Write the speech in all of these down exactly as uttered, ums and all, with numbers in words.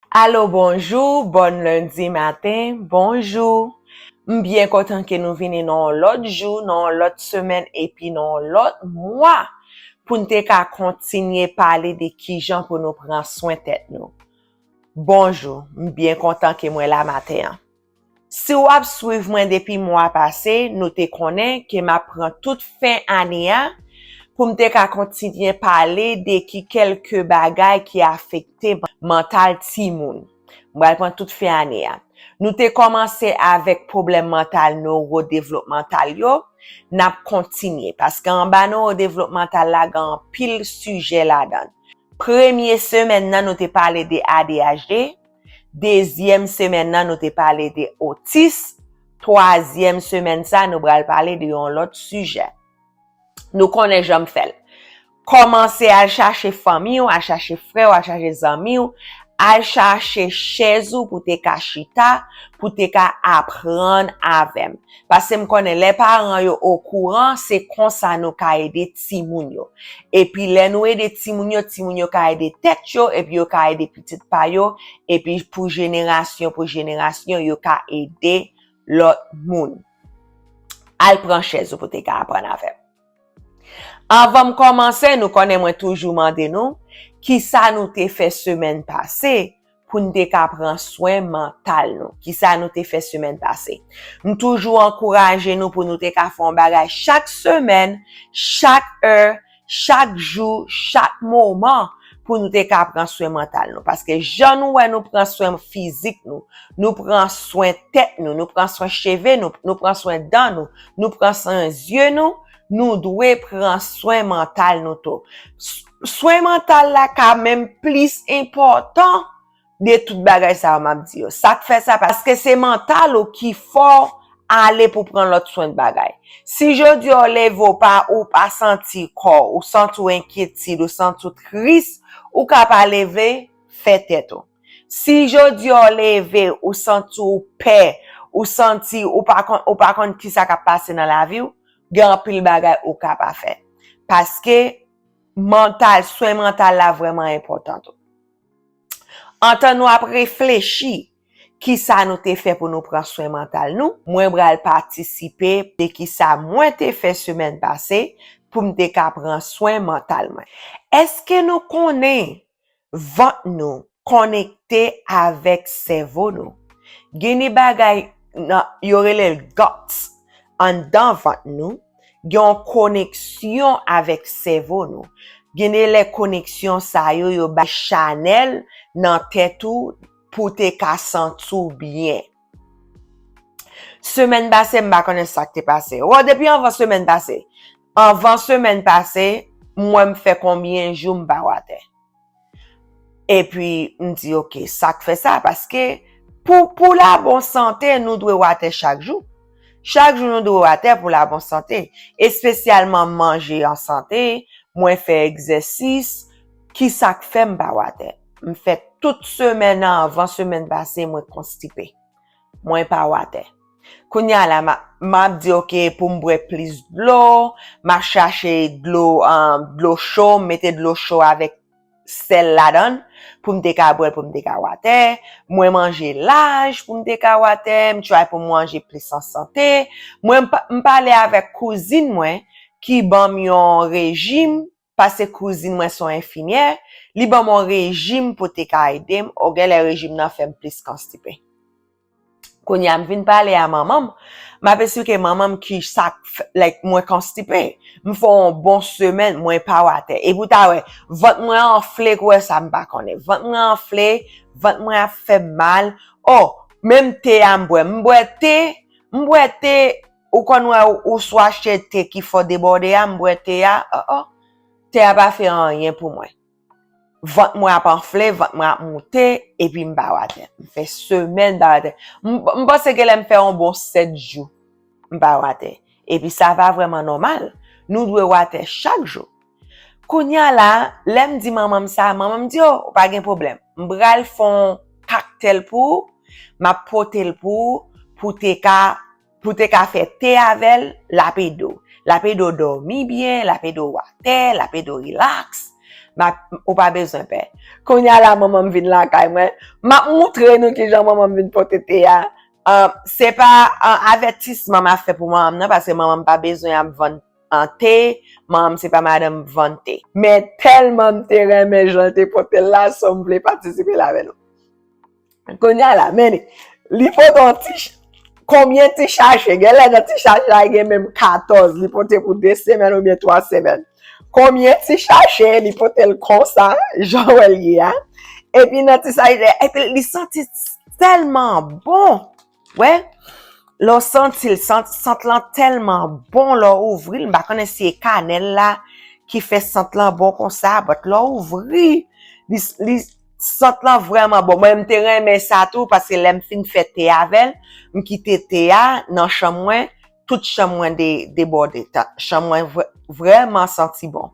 Alo, bonjou, bòn lendi maten, bonjou. M byen kontan ke nou vini nan yon lòt jou, nan yon lòt semèn, epi nan yon lòt mwa pou n te ka kontinye pale de kijan pou nou pran swen tèt nou. Bonjou, m byen kontan ke mwen la maten an. Si w ap swiv mwen depi mwa pase, nou te konnen ke m ap pran tout fen ane a pou m te ka kontinye pale de ki kèlke bagay ki afekte mantal timoun. M pral pran tout fen ane a. Nou te kòmanse avèk pwoblèm mantal newodevlopmantal yo, n ap kontinye, paske anba newodevlopmantal la gen anpil sijè ladan l. Premye semèn nan, nou te pale de A D H D. Dezyèm semèn nan, nou te pale de otis. Twazyèm semèn sa, nou pral pale de yon lòt sijè. Nou konnen jan m fè l. Kòmanse al chache fanmi w, al chache frè w, al chache zanmi w, al chache chèz ou pou te ka chita, pou te ka aprann avè m. Paske m konnen lè paran yo okouran, se konsa nou ka ede timoun yo. Epi lè nou ede timoun yo, timoun yo ka ede tèt yo, epi yo ka ede pitit pa yo, epi pou jenerasyon, pou jenerasyon, yo ka ede lòt moun. Al pran chèz ou pou te ka aprann avè m. Anvan m kòmanse, nou konnen mwen toujou mande nou, kisa nou te fè semèn pase pou n te ka pran swen mantal nou? Kisa nou te fè semèn pase? M toujou ankouraje nou pou nou te ka fè yon bagay chak semèn, chak è, chak jou, chak moman pou nou te ka pran swen mantal nou. Paske jan nou wè nou pran swen fizik nou, nou pran swen tèt nou, nou pran swen cheve nou, nou pran swen dan nou, nou pran swen zye nou, nou dwe pran swen mantal nou tou. S-, swen mantal la ka menm plis enpòtan de tout bagay sa yo m ap di yo. Sa k fè sa? Paske se mantal ou ki fè w ale pou pran lòt swen bagay. Si jodi a w leve w pa, ou pa santi kò w, ou santi w enkyetid, ou santi w tris, ou ka pa leve, fè tèt ou. Si jodi a w leve, ou santi w pè, ou santi ou pa konn, ou pa konn kisa k ap pase nan lavi w, gen anpil bagay ou ka pa fè. Paske mantal, swen mantal la vrèman enpòtan tou. Antan nou ap reflechi kisa nou te fè pou nou pran swen mantal nou, mwen pral patisipe de kisa mwen te fè semèn pase pou m te ka pran swen mantal mwen. Èske nou konnen vant nou konekte avèk sèvo nou? Gen de bagay nan, yo rele l guts anndan vant nou, gen yon koneksyon avèk sèvo nou. Gen de lè koneksyon sa yo, yo bay chanèl nan tèt ou pou te ka santi w byen. Semèn pase, m pa konnen sa k te pase. Wè, depi anvan semèn pase. Anvan semèn pase, mwen m fè konbyen jou m pa watè. Epi, m di, "Ok, sa k fè sa?" Paske pou, pou la bon sante, nou dwe watè chak jou. Chak jou nou dwe watè pou la bon sante. Espesyalman manje an sante, mwen fè egzèsis. Kisa k fè m pa watè? M fè tout semèn nan, anvan semèn pase, mwen konstipe. Mwen pa watè. Kounye a la, m a, m ap di, "Ok, pou m bwè plis dlo, m a chache dlo, um, dlo cho, m mete dlo cho avèk sèl ladan l, pou m te ka bwè l, pou m te ka watè. Mwen manje laj pou m te ka watè, m try pou m manje plis an sante." Mwen m pa, m pale avèk kouzin mwen ki ban m yon rejim, paske kouzin mwen se yon enfimyè, li ban m yon rejim pou te ka ede m, o genlè rejim nan fè m plis konstipe. Kounye a m vin pale a manman m, m ap esplike manman m ki sa k fè, like, mwen konstipe. M fè yon bon semèn, mwen pa watè. Epi w ta wè, vant mwen anfle, kou wè sa m pa konnen. Vant mwen anfle, vant mwen ap fè m mal. O, menm te a m bwè. M bwè te, m bwè te, ou konn wè, ou, ou swa achte te ki fò debòde a, m bwè te a, o, o. Te a pa fè anyen pou mwen. Vant mwen ap anfle, vant mwen ap moute, epi m pa watè. M fè semèn m pa watè. M, m panse genlè m fè yon bon sèt jou m pa watè. Epi sa pa vrèman nòmal. Nou dwe watè chak jou. Kounye a la, lè m di manman m sa, manman m di, "O, pa gen pwoblèm. M pral fè yon koktèl pou ou, m ap pote l pou ou, pou te ka, pou te ka fè te avè l, l ap ede w. L ap ede w dòmi byen, l ap ede w watè, l ap ede w rilaks." M ap, ou pa bezwen pè. Kounye a la, manman m vin lakay mwen. M ap moutre nou kijan manman m vin pote te a. Ah, se pa, ah, avètisman m ap fè pou manman m nan, paske manman m pa bezwen ap vann, ah, te. Manman m se pa madanm vann te. Men tèlman m te renmen jan l te pote l la, so m vle patisipe l avè nou. Kounye a la, men li, li pote yon ti ch-, konbyen ti chache? Genlè nan ti chache la, gen menm katòz, li pote pou de semèn oubyen twa semèn. Konbyen ti chache, li pote l konsa, jan w wè l ye a. Epi nan ti chache, epi li santi tèlman bon. Wè, lè w santi l, sant, sant lan tèlman bon lè w ouvri l. M pa konnen si e kanèl la ki fè sant lan bon konsa, but lè w ouvri, li, li, sant lan vrèman bon. Mwen, m te renmen sa tou, paske lè m fin fè te avè l, m kite te a nan chanm mwen, tout chanm mwen de, debòde. Ta-, chanm mwen vre-, vrèman santi bon.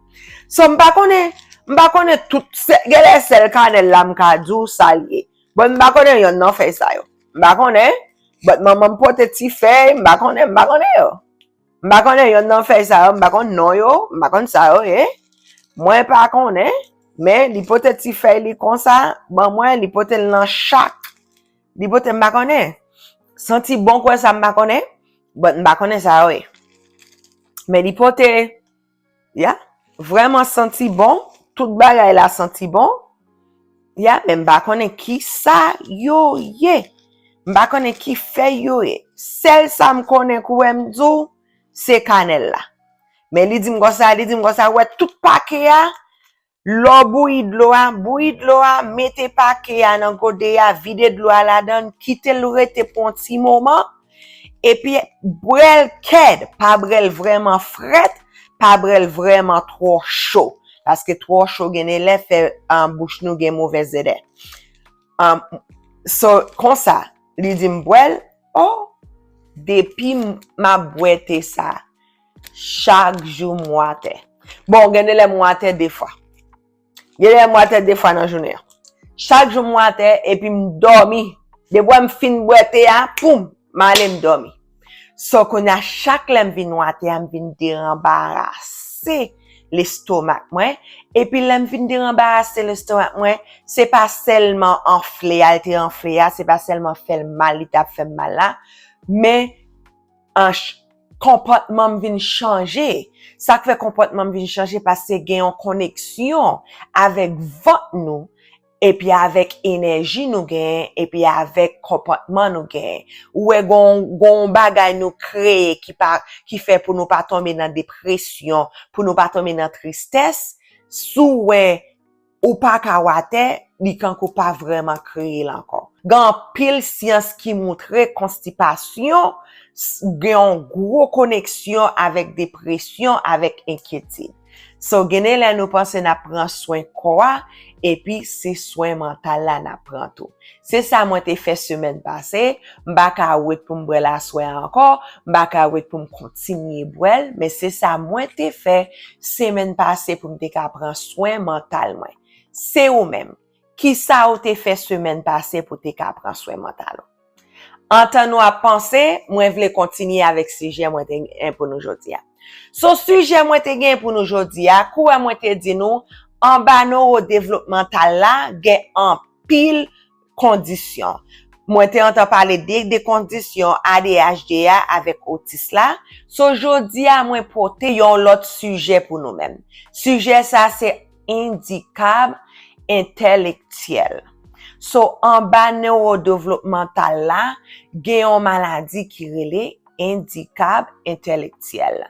So, m pa konnen, m pa konnen tout, se, genlè sèl kanèl la m ka di w sa l ye. Bon, m pa konnen yonn nan fèy sa yo. M pa konnen, but manman m pote ti fèy, m pa konnen, m pa konnen yo. M pa konnen yonn nan fèy sa yo, m pa konn non yo, m pa konn sa yo ye. Mwen pa konnen, men li pote ti fèy li konsa, ban mwen, li pote l nan chak. Li pote, m pa konnen. Santi bon kwè sa, m pa konnen, but m pa konnen sa yo ye. Men li pote, ya, vrèman santi bon, tout bagay la santi bon. Ya, men m pa konnen ki sa yo ye. M pa konnen ki fèy yo ye. Sèl sa m konnen kou wè m di w, se kanèl la. Men li di m konsa, li di m konsa, wè tout pake a, lè w bouyi dlo a, bouyi dlo a, mete pake a nan gode a, vide dlo a ladan l, kite l rete pou yon ti moman, epi bwè l kèd, pa bwè l vrèman frèt, pa bwè l vrèman twò cho. Paske twò cho gen de lè fè, ah, bouch nou gen movèz zèdè. Ah, so, konsa, li di m bwè l, oh, depi m, m ap bwè te sa, chak jou m watè. Bon, gen de lè m watè de fwa. Gen de lè m watè de fwa nan jounen an. Chak jou m watè, epi m dòmi. Depi m fin bwè te a, poum, m ale m dòmi. So, kounye a, chak lè m vin watè a, m vin deranbarase lestomak mwen. Epi lè m vin deranbarase lestomak mwen, se pa sèlman anfle a, l te anfle a, se pa sèlman fè l mal, li t ap fè m mal la, men an ch-, konpòtman m vin chanje. Sa k fè konpòtman m vin chanje, paske gen yon koneksyon avèk vant nou, epi avèk enèji nou genyen, epi avèk konpòtman nou genyen. Ou wè, gon, gon bagay nou kreye ki pa, ki fè pou nou pa tonbe nan depresyon, pou nou pa tonbe nan tristès. Si w wè ou pa ka watè, li kankou pa vrèman kreye l ankò. Gen anpil syans ki moutre konstipasyon s-, gen yon gwo koneksyon avèk depresyon, avèk enkyetid. So, gen de lè nou panse n ap pran swen kò a, epi se swen mantal la n ap pran tou. Se sa mwen te fè semèn pase, m pa ka wet pou m bwè l aswè a ankò, m pa ka wet pou m kontinye bwè l, men se sa mwen te fè semèn pase pou m te ka pran swen mantal mwen. Se ou menm. Kisa ou te fè semèn pase pou te ka pran swen mantal ou? Antan nou ap panse, mwen vle kontinye avèk sijè mwen te gen pou nou jodi a. So, sijè mwen te gen pou nou jodi a, kou wè mwen te di nou, anba newodevlopmantal la, gen anpil kondisyon. Mwen te antan pale de, de kondisyon A D H D a avèk otis la. So, jodi a, mwen pote yon lòt sijè pou nou menm. Sijè sa se andikap entèlektyèl. So, anba newodevlopmantal la, gen yon maladi ki rele andikap entèlektyèl.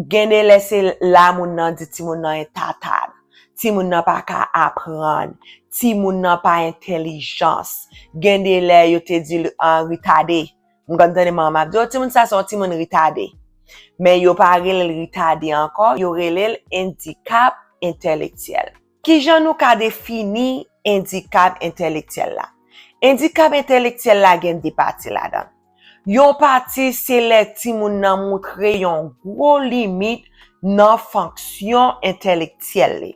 Gen de lè se la moun nan di timoun nan entatad, timoun nan pa ka aprann, timoun nan pa entèlijans. Gen de lè yo te di l, ah, ritade. M konn tande manman ap di, oh, timoun sa se yon timoun ritade. Men yo pa rele l ritade ankò, yo rele l andikap entèlektyèl. Kijan nou ka defini andikap entèlektyèl la? Andikap entèlektyèl la gen de pati ladan l. Yon pati se lè timoun nan moutre yon gwo limit nan fonksyon entèlektyèl li.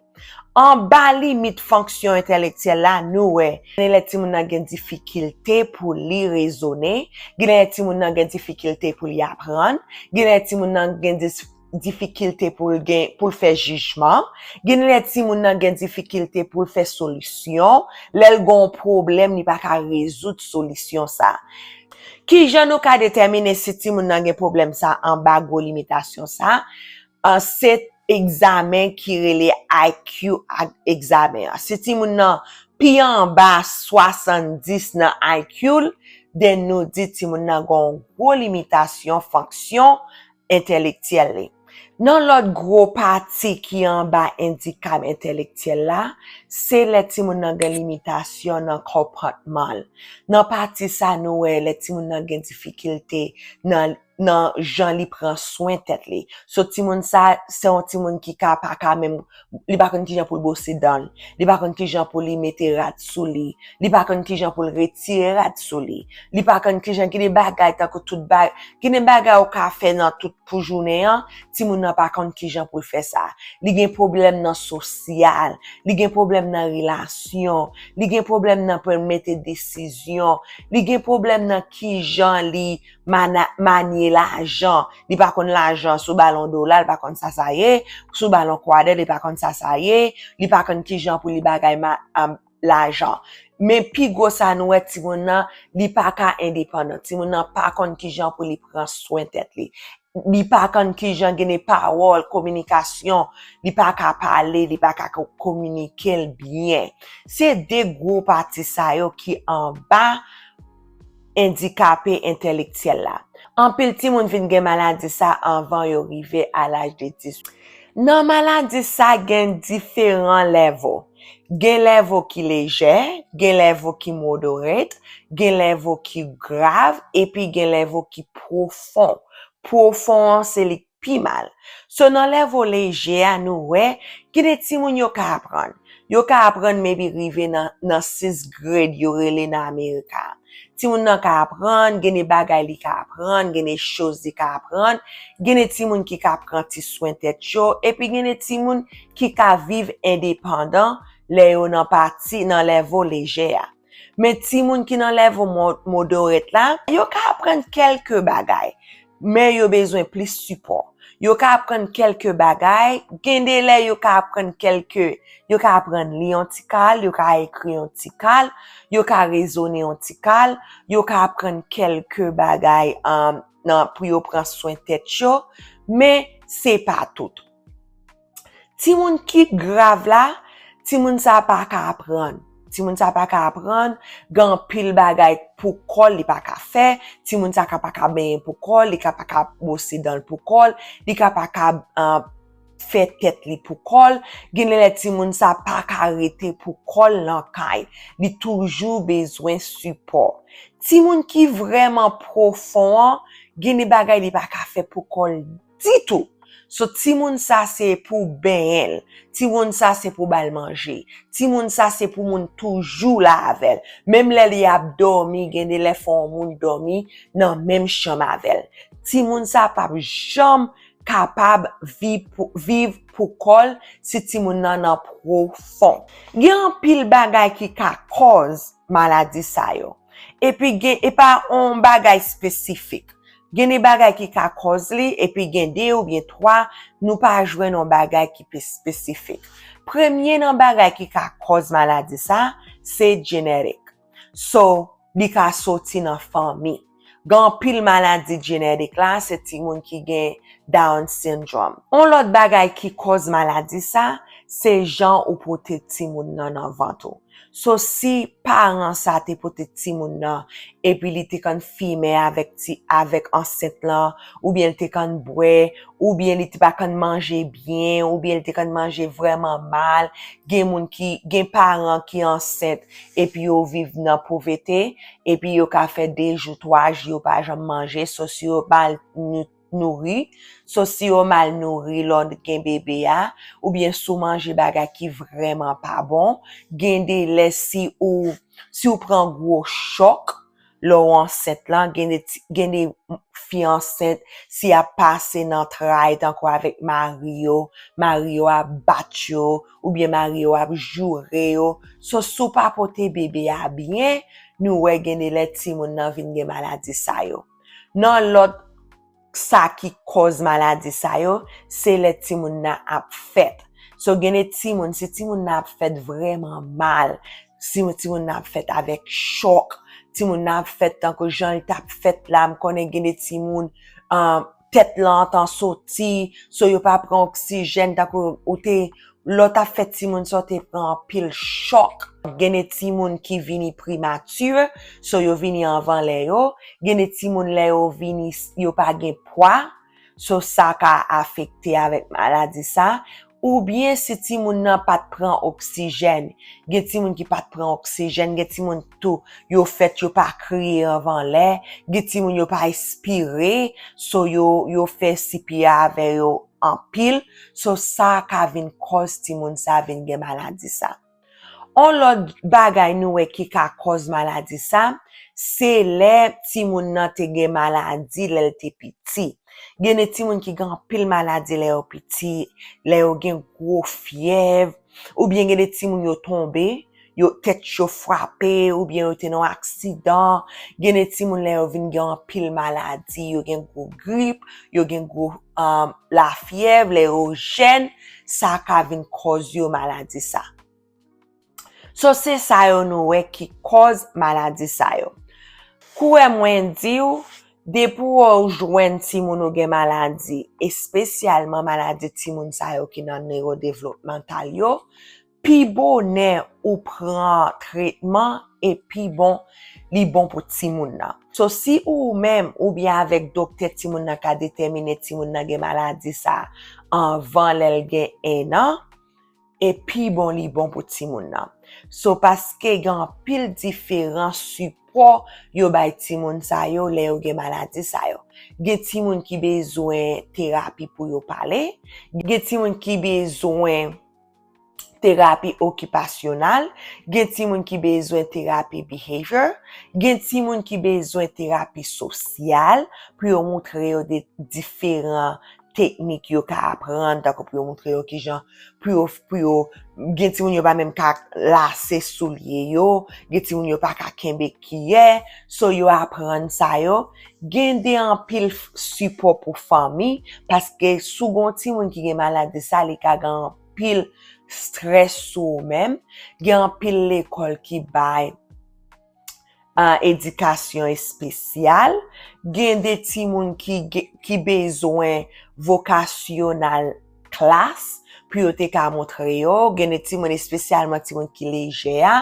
Anba limit fonksyon entèlektyèl la, nou wè, gen lè timoun nan gen difikilte pou li rezone, gen lè timoun nan gen difikilte pou li aprann, gen lè timoun nan gen dis-, difikilte pou l gen, pou l fè jijman. Gen lè timoun nan gen difikilte pou l fè solisyon. Lè l gen yon pwoblèm, li pa ka rezoud solisyon sa. Kijan nou ka detèmine si timoun nan gen pwoblèm sa anba gwo limitasyon sa? An, se egzamen ki rele I Q ak egzamen an. Si timoun nan pi anba swasanndis nan I Q l, then nou di timoun nan gen yon gwo limitasyon fonksyon entèlektyèl li. Nan lòt gwo pati ki anba endikap entèlektyèl la, se lè timoun nan gen limitasyon nan konpòtman l. Nan pati sa, nou wè lè timoun nan gen difikilte nan, nan jan li pran swen tèt li. So, timoun sa, se yon timoun ki ka pa ka menm, li pa konn kijan pou l bwose dan l, li pa konn kijan pou li mete rad sou li, li pa konn kijan pou l retire rad sou li, li pa konn kijan, gen de bagay tankou tout bagay, gen de bagay ou ka fè nan tout pou jounen an, timoun nan pa konn kijan pou l fè sa. Li gen pwoblèm nan sosyal, li gen pwoblèm nan relasyon, li gen pwoblèm nan pou l mete desizyon, li gen pwoblèm nan kijan li mana-, manye lajan. Li pa konn lajan, si w ba l yon dola, li pa konn sa sa ye, si w ba l yon kwadèt, li pa konn sa sa ye, li pa konn kijan pou li bagay ma-, am, lajan. Men pi gwo sa nou wè timoun nan, li pa ka endepandan. Timoun nan pa konn kijan pou li pran swen tèt li. Li pa konn kijan gen de pawòl, kominikasyon, li pa ka pale, li pa ka ko-, kominike l byen. Se de gwo pati sa yo ki anba endikape entèlektyèl la. Anpil timoun vin gen maladi sa anvan yo rive a laj de dis. Nan maladi sa gen diferan lèvo. Gen lèvo ki lejè, gen lèvo ki moderate, gen lèvo ki grav, epi gen lèvo ki pwofon. Pwofon an se li k pi mal. So, nan lèvo lejè a, nou wè, gen de timoun yo ka aprann. Yo ka aprann maybe rive nan, nan sixth grade, yo rele nan Amerika. Timoun nan ka aprann, gen de bagay li ka aprann, gen de choz li ka aprann, gen de timoun ki ka pran ti swen tèt yo, epi gen de timoun ki ka viv endepandan lè yo nan pati, nan lèvo lejè a. Men timoun ki nan lèvo mo-, moderate la, yo ka aprann kèlke bagay, men yo bezwen plis sipò. Yo ka aprann kèlke bagay, gen de lè yo ka aprann kèlke, yo ka aprann li yon ti kal, yo ka ekri yon ti kal, yo ka rezone yon ti kal, yo ka aprann kèlke bagay, um, nan, pou yo pran swen tèt yo, men se pa tout. Timoun ki grav la, timoun sa pa ka aprann. Timoun sa pa ka aprann, gen anpil bagay pou kò l li pa ka fè, timoun sa ka pa ka benyen pou kò l, li ka pa ka bwose dan l pou kò l, li ka pa ka, ah, fè tèt li pou kò l, gen lè timoun sa pa ka rete pou kò l nan kay, li toujou bezwen sipò. Timoun ki vrèman pwofon an, gen de bagay li pa ka fè pou kò l ditou. So, timoun sa se pou benyen l. Timoun sa se pou ba l manje. Timoun sa se pou moun toujou la avè l. Menm lè li ap dòmi, gen de lè fò yon moun dòmi nan menm chanm avè l. Timoun sa p ap janm kapab viv pou, viv pou kò l si timoun nan nan pwofon. Gen anpil bagay ki ka kòz maladi sa yo. Epi gen, e pa yon bagay espesifik. Gen de bagay ki ka kòz li, epi gen de oubyen twa, nou pa jwenn yon bagay ki pe-, espesifik. Premye nan bagay ki ka kòz maladi sa, se genetic. So, li ka soti nan fanmi. Gen anpil maladi genetic la, se timoun ki gen Down syndrome. Yon lòt bagay ki kòz maladi sa, se jan ou pote timoun nan nan vant ou. So, si paran sa te pote timoun nan, epi li te konn fimen avèk ti, avèk ansent lan, oubyen li te konn bwè, oubyen li te pa konn manje byen, oubyen li te konn manje vrèman mal, gen moun ki, gen paran ki ansent, epi yo viv nan povrete, epi yo ka fè de jou, twa jou, yo pa janm manje, so si yo mal nou-, nouri. So, si yo mal nouri lè w gen bebe a, oubyen si w manje bagay ki vrèman pa bon, gen de lè si ou, si w pran gwo chòk lè w ansent lan, gen de ti, gen de fi ansent, si y ap pase nan tray tankou avèk mari yo, mari yo ap bat yo, oubyen mari yo ap joure yo. So, si w pa pote bebe a byen, nou wè gen de lè timoun nan vin gen maladi sa yo. Nan lòt Sa ki kòz maladi sa yo, se lè timoun nan ap fèt. So, gen de timoun, si timoun nan ap fèt vrèman mal, si timoun nan ap fèt avèk chòk, timoun nan ap fèt tankou jan l t ap fèt la, m konnen gen de timoun, um, tèt lan antan soti, so yo pa pran oksijèn tankou ou te, lè w t ap fè timoun sa w te pran anpil chòk. Gen de timoun ki vini primati, so yo vini anvan lè yo. Gen de timoun lè yo vini, yo pa gen pwa. So sa ka afekte avèk maladi sa. Oubyen si timoun nan pa t pran oksijèn. Gen timoun ki pa t pran oksijèn, gen timoun tou, yo fèt yo pa kriye anvan lè, gen timoun yo pa espire, so yo, yo fè C P R avè yo anpil, so sa ka vin kòz timoun sa vin gen maladi sa. On lòt bagay nou wè ki ka kòz maladi sa, se lè timoun nan te gen maladi lè l te piti. Gen de timoun ki gen anpil maladi lè yo piti, lè yo gen gwo fyèv, oubyen gen de timoun yo tonbe, yo, tèt yo frape, oubyen yo te nan yon aksidan. Gen de timoun lè yo vin gen anpil maladi, yo gen gwo grip, yo gen gwo, um, lafyèv, lè yo jèn, sa ka vin kòz yo maladi sa. So, se sa yo nou wè ki kòz maladi sa yo. Kouwè mwen di w, depi w jwenn timoun ou gen maladi, espesyalman maladi timoun sa yo ki nan newodevlopmantal yo, pi bonè ou pran tretman e pi bon li bon pou timoun nan. So, si ou menm oubyen avèk doktè timoun nan ka detèmine timoun nan gen maladi sa anvan lè l gen en an, e pi bon li bon pou timoun nan. So, paske gen anpil diferan sipò yo bay timoun sa yo lè yo gen maladi sa yo. Gen timoun ki bezwen terapi pou yo pale, gen timoun ki bezwen terapi okipasyonal, gen timoun ki bezwen terapi behavior, gen timoun ki bezwen terapi sosyal pou yo montre yo de diferan teknik yo ka aprann, tankou pou yo montre yo kijan pou yo, pou yo, gen timoun yo pa menm ka lase soulye yo, gen timoun yo pa ka kenbe kiyè, so yo aprann sa yo. Gen de anpil f-, sipò pou fanmi, paske si w gen yon timoun ki gen maladi sa, li ka gen anpil strès sou ou menm. Gen anpil lekòl ki bay an edikasyon espesyal. Gen de timoun ki ge-, ki bezwen vokasyonal klas pou yo te ka montre yo. Gen de timoun, espesyalman timoun ki lejè a,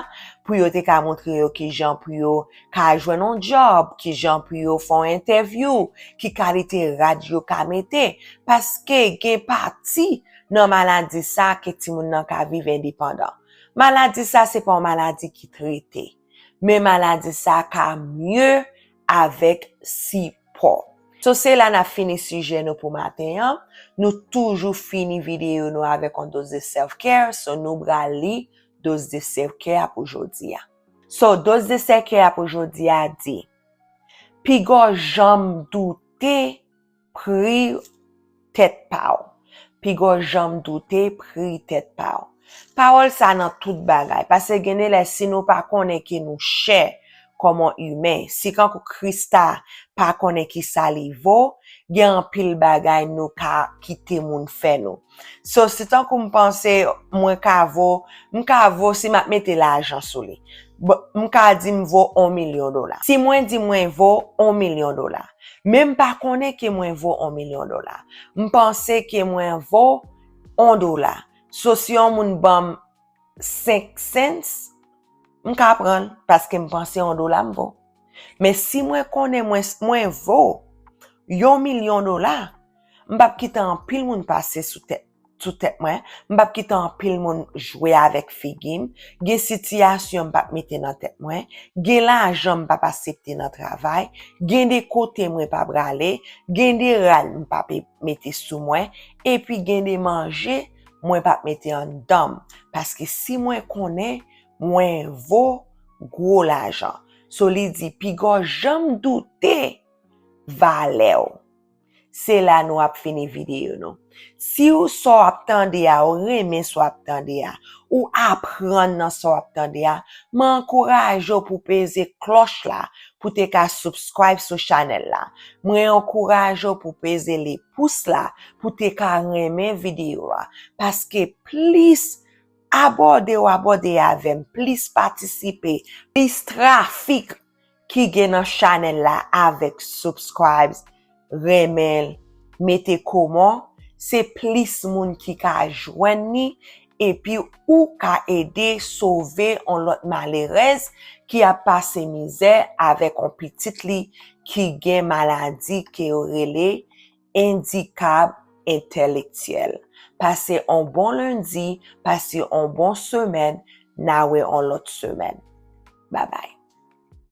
pou yo te ka montre yo kijan pou yo ka jwenn yon djòb, kijan pou yo fè yon entèvyou, ki kalite rad yo ka mete. Paske gen pati nan maladi sa ke timoun nan ka viv endepandan. Maladi sa se pa yon maladi ki trete. Men maladi sa ka mye avèk sipò. So, se la n ap fini sijè nou pou maten an. Nou toujou fini videyo nou avèk yon dose de self-care. So, nou pral li dose de self-care a pou jodi a. So, dose de self-care a pou jodi a di, piga w janm doute pri tèt pa w. Piga w janm doute pri tèt pa w. Pawòl sa nan tout bagay, paske gen de lè si nou pa konnen ke nou chè kòm yon imen, si kankou Krista pa konnen kisa li vo, gen anpil bagay nou ka kite moun fè nou. So, si tankou m panse mwen ka vo, m ka vo si m ap mete lajan sou li. Bon, m ka di m vo yon milyon dola. Si mwen di mwen vo yon milyon dola, men m pa konnen ke mwen vo yon milyon dola. M panse ke mwen vo yon dola. So, si yon moun ban m senk cents, m ka pran l paske m panse yon dola m vo. Men si mwen konnen mwen, mwen vo yon milyon dola, m p ap kite anpil moun pase sou tèt, sou tèt mwen. M p ap kite anpil moun jwe avèk figi m. Gen sitiyasyon m p ap mete nan tèt mwen. Gen lajan m p ap aksepte nan travay. Gen de kote mwen p ap prale. Gen de rad m p ap mete sou mwen. Epi gen de manje mwen p ap mete anndan m. Paske si mwen konnen mwen vo gwo lajan. So, li di, piga w janm doute valè w. Se la nou ap fini videyo nou. Si w sa w ap tande a, ou renmen sa w ap tande a, ou aprann nan sa w ap tande a, m ankouraje w pou w peze klòch la, pou te ka subscribe sou chanèl la. Mwen ankouraje w pou peze le pous la pou te ka renmen videyo a. Paske plis abòne w abòne avè m, plis patisipe, plis trafik ki gen nan chanèl la avèk subscribes, renmen l, mete kòman, se plis moun ki ka jwenn li, epi ou ka ede sove yon lòt malerèz ki ap pase mizè avèk yon pitit li ki gen maladi ke yo rele endikap entèlektyèl. Pase yon bon lendi, pase yon bon semèn, n a wè yon lòt semèn. Babay.